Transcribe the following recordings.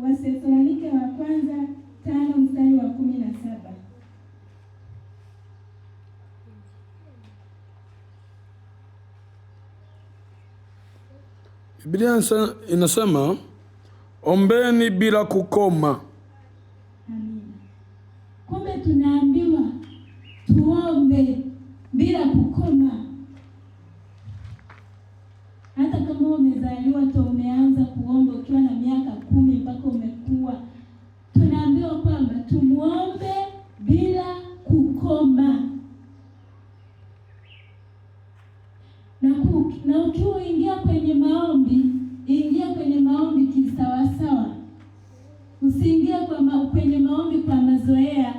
Wathesalonike wa kwanza 5 mstari wa 17. Biblia inasema ombeni bila kukoma. Amina. Kumbe tunaambiwa tuombe bila kukoma. Hata kama umezaliwa tu umeanza kuomba ukiwa na miaka 10 mpaka umekua, tunaambiwa kwamba tumuombe bila kukoma. Na ukiwa ingia kwenye maombi, ingia kwenye maombi kisawasawa. Usiingie kwenye maombi kwa mazoea.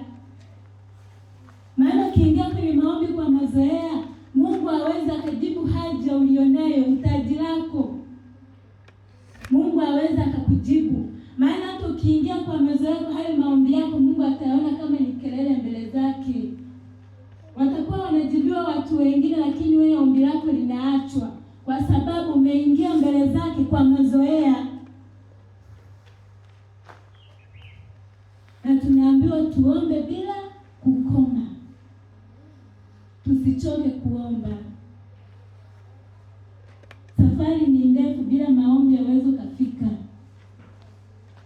Maana ukiingia kwenye maombi kwa mazoea, Mungu hawezi akajibu haja ulionayo, hitaji lako. Mungu hawezi akakujibu. Maana hata ukiingia kwa mazoea, hayo maombi yako Mungu ataona kama ni kelele mbele zake. Watakuwa wanajibiwa watu wengine, lakini wewe ombi lako linaachwa kwa sababu umeingia mbele zake kwa mazoea. Na tunaambiwa tuombe bila kukoma. Tusichoke kuomba. Safari ni ndefu, bila maombi hauwezi kufika.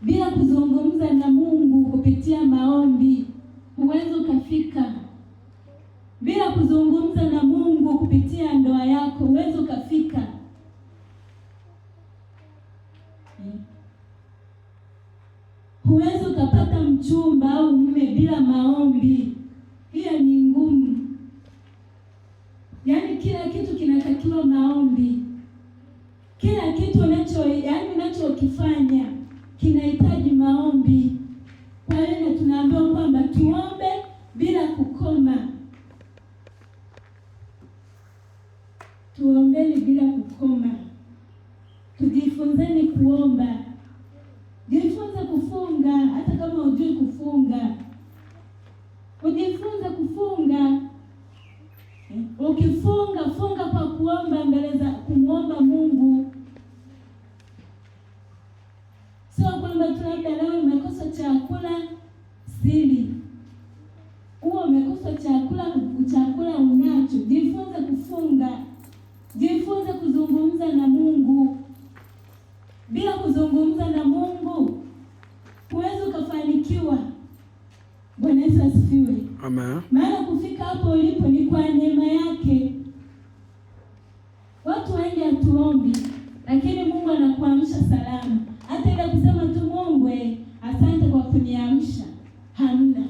Bila kuzungumza na Mungu kupitia maombi huwezi kufika. Bila kuzungumza na Mungu kupitia ndoa yako huwezi kufika. Huwezi ukapata mchumba au mume bila maombi. Hiyo ni ngumu. Yaani kila kitu kinatakiwa maombi. Kila kitu unachokifanya kinahitaji maombi. Kwa hiyo tunaambiwa kwamba tuombe bila kukoma. Tuombeni bila kukoma. Tujifunzeni kuomba. Jifunze kufunga hata kama hujui kufunga. Ujifunze kufunga. Ukifunga, funga kwa kuomba mbele za kumuomba Mungu. Sio kwamba tu labda leo umekosa chakula sili. Huo umekosa chakula, chakula unacho. Jifunze kufunga. Jifunze kuzungumza na Mungu. Bila kuzungumza na Mungu huwezi ukafanikiwa. Bwana Yesu asifiwe. Amen. Maana kufika hapo ulipo ni kwa neema yake. Watu wengi hatuombi, lakini Mungu anakuamsha salama. Hata ile kusema tu Mungu asante kwa kuniamsha, hamna.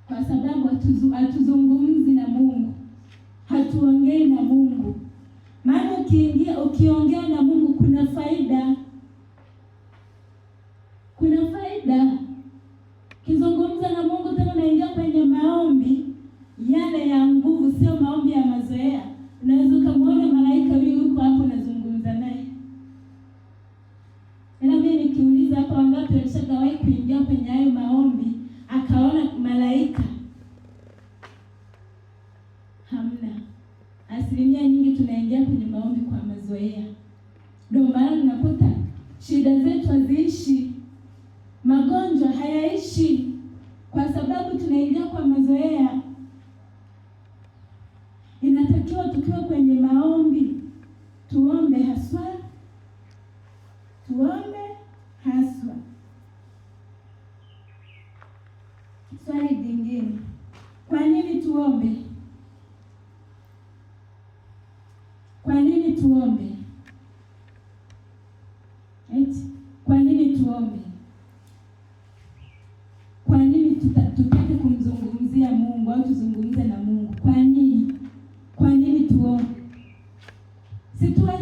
Kwa sababu hatuzungumzi na Mungu. Hatuongei na Mungu. Maana ukiongea na Mungu kuna faida. Kuna faida. Ukizungumza na Mungu tena unaingia kwenye maombi yale ya nguvu, sio maombi ya mazoea. Unaweza ukamwona malaika huyu yuko hapo unazungumza naye. Ila mimi nikiuliza hapa wangapi walishagawahi kuingia kwenye hayo maombi akaona malaika? Hamna. Asilimia nyingi tunaingia kwenye maombi kwa mazoea. Ndio maana tunakuta shida zetu haziishi, magonjwa hayaishi, kwa sababu tunaingia kwa mazoea. Inatakiwa tukiwa kwenye maombi tuombe haswa, tuombe haswa. Swali jingine, kwa nini tuombe? Kwa nini tuombe? Eti, kwa nini tuombe? Kwa nini tutake kumzungumzia Mungu au tuzungumze na Mungu? Kwa nini? Kwa nini tuombe? Si tuwe